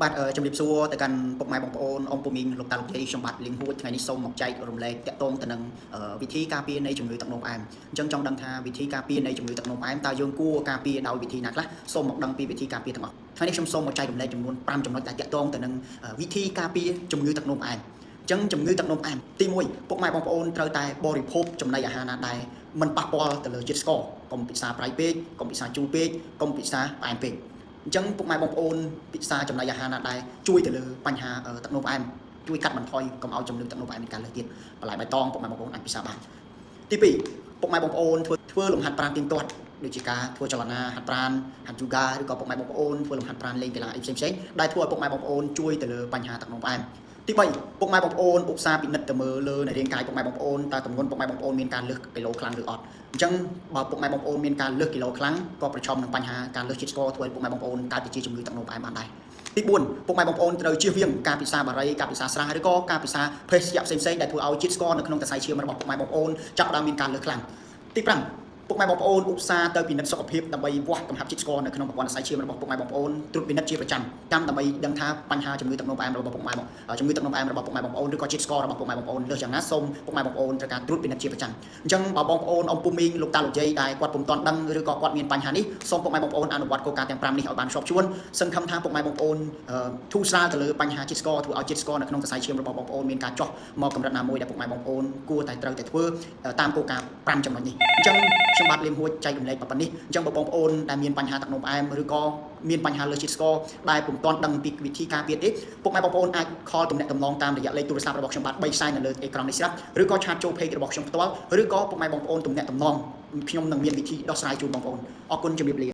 បាទជំរាបសួរទៅកាន់ពុកម៉ែបងប្អូនអ៊ំពូមីងលោកតាលោកយាយខ្ញុំបាទលីងហួចថ្ងៃនេះសូមមកចែករំលែកតាក់ទងទៅនឹងវិធីការពារនៃជំងឺទឹកនោមផ្អែមអញ្ចឹងចង់ដឹងថាវិធីការពារនៃជំងឺទឹកនោមផ្អែមតើយើងគួរការពារដោយវិធីណាខ្លះសូមមកដឹងពីវិធីការពារទាំងអស់ថ្ងៃនេះខ្ញុំសូមមកចែករំលែកចំនួន5ចំណុចដែលតាក់ទងទៅនឹងវិធីការពារជំងឺទឹកនោមផ្អែមអញ្ចឹងជំងឺទឹកនោមផ្អែមទី1ពុកម៉ែបងប្អូនត្រូវតែបរិភោគចំណីអាហារណាដែលមិនប៉ះពាល់ទៅលើជាតិស្ករកុំពិសាប្រៃពេកកុំពិសាជូរពេកកុំពិសាផ្អែមពេក អញ្ចឹងពុកម៉ែបងប្អូនពិសាចំណីអាហារណាដែលជួយទៅលើបញ្ហាទឹកនោមផ្អែមជួយកាត់បន្ថយកុំឲ្យជំងឺទឹកនោមផ្អែមមានការលើសទៀតបន្លែបៃតងពុកម៉ែបងប្អូនអាចពិសាបានទី2ពុកម៉ែបងប្អូនធ្វើធ្វើលំហាត់ប្រាណទៀងទាត់ដូចជាការធ្វើចលនាហាត់ប្រាណហាត់យូហ្គាឬក៏ពុកម៉ែបងប្អូនធ្វើលំហាត់ប្រាណលេងកីឡាអីផ្សេងៗដែលធ្វើឲ្យពុកម៉ែបងប្អូនជួយទៅលើបញ្ហាទឹកនោមផ្អែមទី3ពុកម៉ែបងប្អូនឧស្សាហ៍ពិនិត្យទៅមើលលើในរាងកាយពុកម៉ែបងប្អូនតើទម្ងន់ពុកម៉ែបងប្អូនមានការលើសគីឡូខ្លាំងឬអត់អញ្ចឹងបើពុកម៉ែបងប្អូនមានការលើសគីឡូខ្លាំងក៏ប្រឈមនឹងបញ្ហាការលើសជាតិស្ករធ្វើឲ្យពុកម៉ែបងប្អូនកើតទៅជាជំងឺទឹកនោមផ្អែមបានដែរទី4ពុកម៉ែបងប្អូនត្រូវជៀសវាងការពិសាបារីការពិសាស្រាឬក៏ការពិសាភេសជ្ជៈផ្សេងៗដែលធ្វើឲ្យជាតិស្ករនៅក្នុងសរសៃឈាមរបស់ពុកម៉ែបងប្អូនចាប់ផ្ដើមមានការលើសខ្លាំងទី5ពុកម៉ែបងប្អូនឧស្សាហ៍ទៅពិនិត្យសុខភាពដើម្បីវាស់កំហាប់ជាតិស្ករនៅក្នុងប្រព័ន្ធសរសៃឈាមរបស់ពុកម៉ែបងប្អូនត្រួតពិនិត្យជាប្រចាំចាំដើម្បីដឹងថាបញ្ហាជំងឺទឹកនោមផ្អែមរបស់ពុកម៉ែបងជំងឺទឹកនោមផ្អែមរបស់ពុកម៉ែបងប្អូនឬក៏ជាតិស្កររបស់ពុកម៉ែបងប្អូនលើសយ៉ាងណាសូមពុកម៉ែបងប្អូនត្រូវការត្រួតពិនិត្យជាប្រចាំអញ្ចឹងបើបងប្អូនអំពូមីងលោកតាលោកយាយដែលគាត់ពុំទាន់ដឹងឬក៏គាត់មានបញ្ហានេះសូមពុកម៉ែបងប្អូនអនុវត្តគោលការណ៍ទាំង5នេះឲ្យបានជាប់ជួនសង្ឃឹមថាពុកម៉ែបងប្អូនធូរស្រាលទៅលើបញ្ហាជាតិស្ករធ្វើឲ្យជាតិស្ករនៅក្នុងសរសៃឈាមរបស់បងប្អូនមានការចុះមកកម្រិតណាមួយដែលពុកម៉ែបងប្អូនគួរតែត្រូវតែធ្វើតាមគោលការណ៍5ចំណុចនេះអញ្ចឹងខ្ញុំបាទលៀមហួចចែករំលែកប៉ុណ្នេះអញ្ចឹងបើបងប្អូនដែលមានបញ្ហាទឹកនោមផ្អែមឬក៏មានបញ្ហាលើសជាតិស្ករដែលពុំទាន់ដឹងពីវិធីការពារទេពុកម៉ែបងប្អូនអាច call ទំនាក់ទំនងតាមរយៈលេខទូរស័ព្ទរបស់ខ្ញុំបាទ3ខ្សែនៅលើអេក្រង់នេះស្រាប់ឬក៏chat ចូល page របស់ខ្ញុំផ្ទាល់ឬក៏ពុកម៉ែបងប្អូនទំនាក់ទំនងខ្ញុំនឹងមានវិធីដោះស្រាយជូនបងប្អូនអរគុណជំរាបលា។